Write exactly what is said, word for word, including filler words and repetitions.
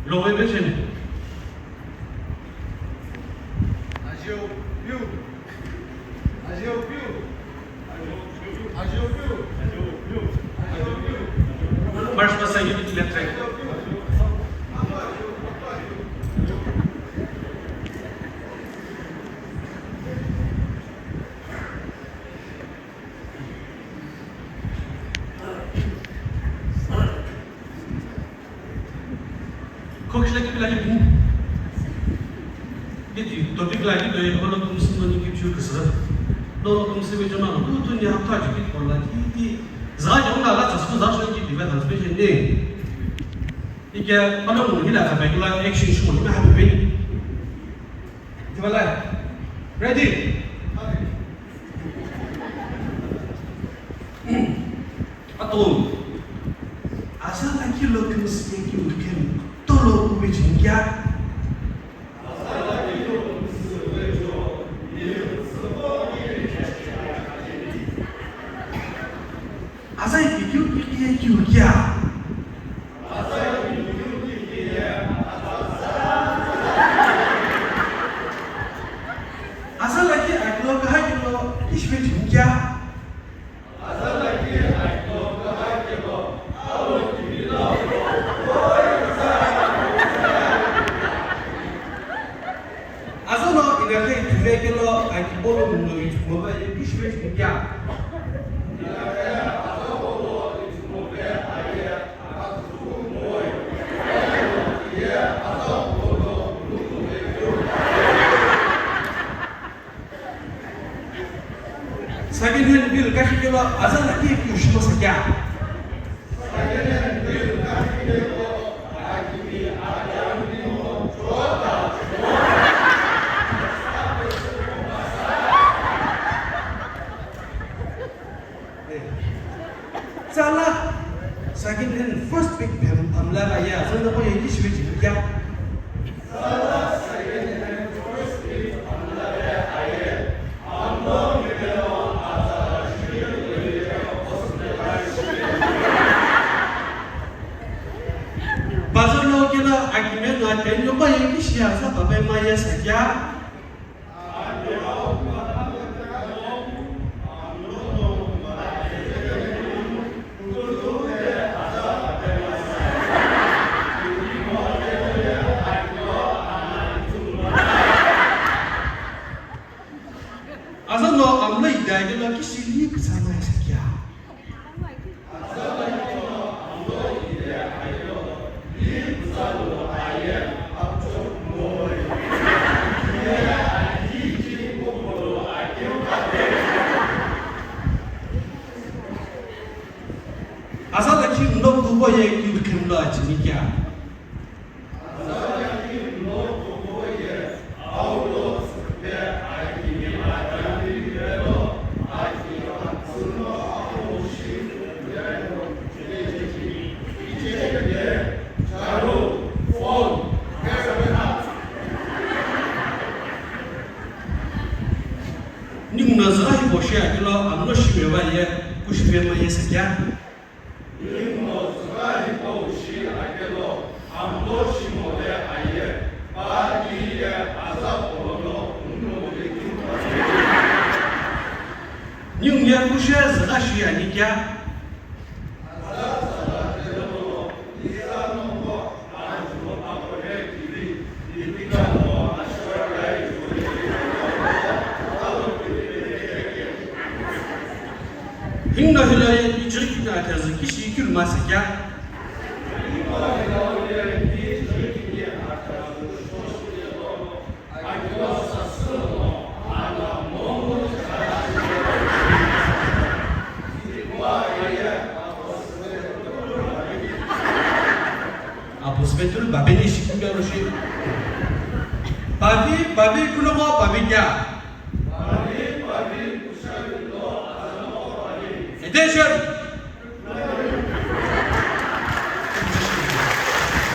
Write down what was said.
Lowe becheni. March masa yit left right. Khokishila kipila kipu. Kiti topic la kito ye holo tumsi no ni kipiu kasa. No tumsi ve jama no tu ni hapta ju kit kola kiti. Za yo na la tsa su za shon kiti ve dan special day. Ike pano mo ni la ka pe kula action shu mo ni happy. Tiwala. Ready? Ato. Aza lakhi lo kümsü keu kemi tolo kupe chingya. Aza ipi keu keu keu kya. Aza lakhi akilo kaha kilo kishpe chingya. Aza no inakhe ithumekelo akipolo muno ithumaba ye kishpe chingya. Second hand bill kashi kelo aza lakhi keu shimo sakya. Tsala second hand first pick phem phamla ba ya zan da ko ye kishpe chingya. Bazar lo kela akime na tenyo ba ye kishi ya sa ba be ma ye sa kya. Aza no amlo idai lo kishili kisa na sakya. Aza lakhi mlo kubo ye kiu khemlo achini kya? Ningu no zügha hipau shi akelo amlo shi meva ye kushi mema ye sakya. Ningu no zügha hipau shi akelo amlo shi move aye pa di ye aza polono ungu vekiu. Ningu ye kushi zügha shi ani kya? Hino hila ye ichighi kini atazü kishi kulu ma sakya. Apostle Peter babeni shi kulu shi. Babi, babi kulo mo babi kya? Attention!